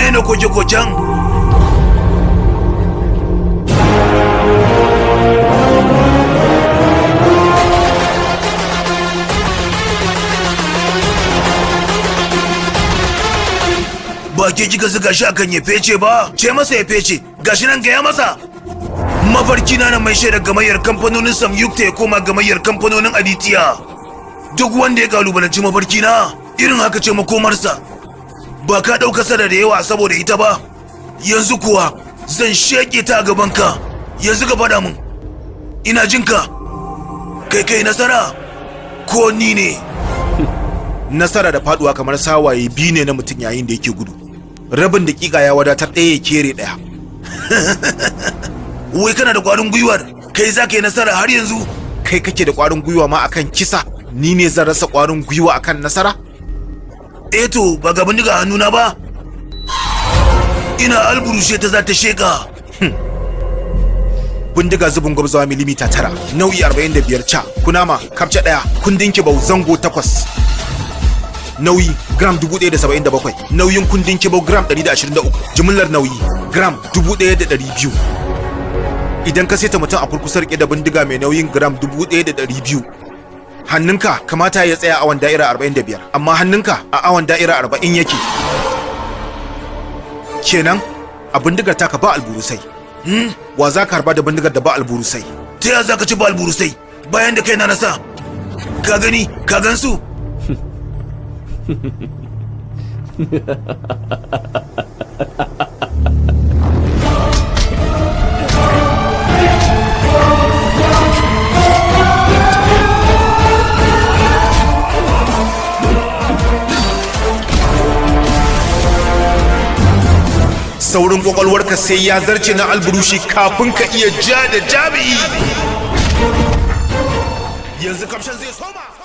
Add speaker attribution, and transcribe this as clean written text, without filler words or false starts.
Speaker 1: Daina koke-koken. Ba ke kika zuga shi akan ya fece ba? Ce masa ya fece. Gashi nan, gaya masa. Mafarki na mai shaida gamayyar kamfanonin Samyukta ya koma gamayyar kamfanonin Aditya. Duk wanda ya kalubalanci mafarki na, irin haka ce makomarsa. Ba ka ɗauka sada da yawa saboda ita ba? Yanzu kuwa zan sheƙe ta a gabanka. Yanzu ka faɗa min, ina jinka. Kai kai nasara ko ni ne?
Speaker 2: Nasara da faduwa kamar sawaye biyu ne na mutum yayin da yake gudu. Rabin dakika ya wadatar ɗaya ya kere ɗaya.
Speaker 1: Wai kana da ƙwarin gwiwar kai za ka yi nasara har yanzu?
Speaker 2: Kai kake da ƙwarin gwiwa ma akan kisa, ni ne zan rasa ƙwarin gwiwa akan nasara?
Speaker 1: Eh to, ba ga bindiga hannuna ba? Ina alburushe ta za ta sheka.
Speaker 2: Bindiga zubin gwabzawa milimita 9, nau'i 45 ca, kunama kapce ɗaya, kundin kibau zango 8, nauyi gram 1077, nauyin kundin kibau gram 123, jimillar nauyi gram 1200. Idan ka saita mutum a kurkusa rike da bindiga mai nauyin gram 1200, hannunka kamata ya tsaya awon da'ira 45, amma hannunka a awon da'ira 40 yake. Kenan a bindigar taka ba alburusai. Wa za ka harba da bindigar da ba alburusai?
Speaker 1: Ta ya za ka ci ba alburusai bayan da kai na nasa? Ka gani, ka gan su.
Speaker 2: Saurin kwakwalwarka sai ya zarce na alburushi kafin ka iya ja da jami'i. Yanzu kamshan zai soma.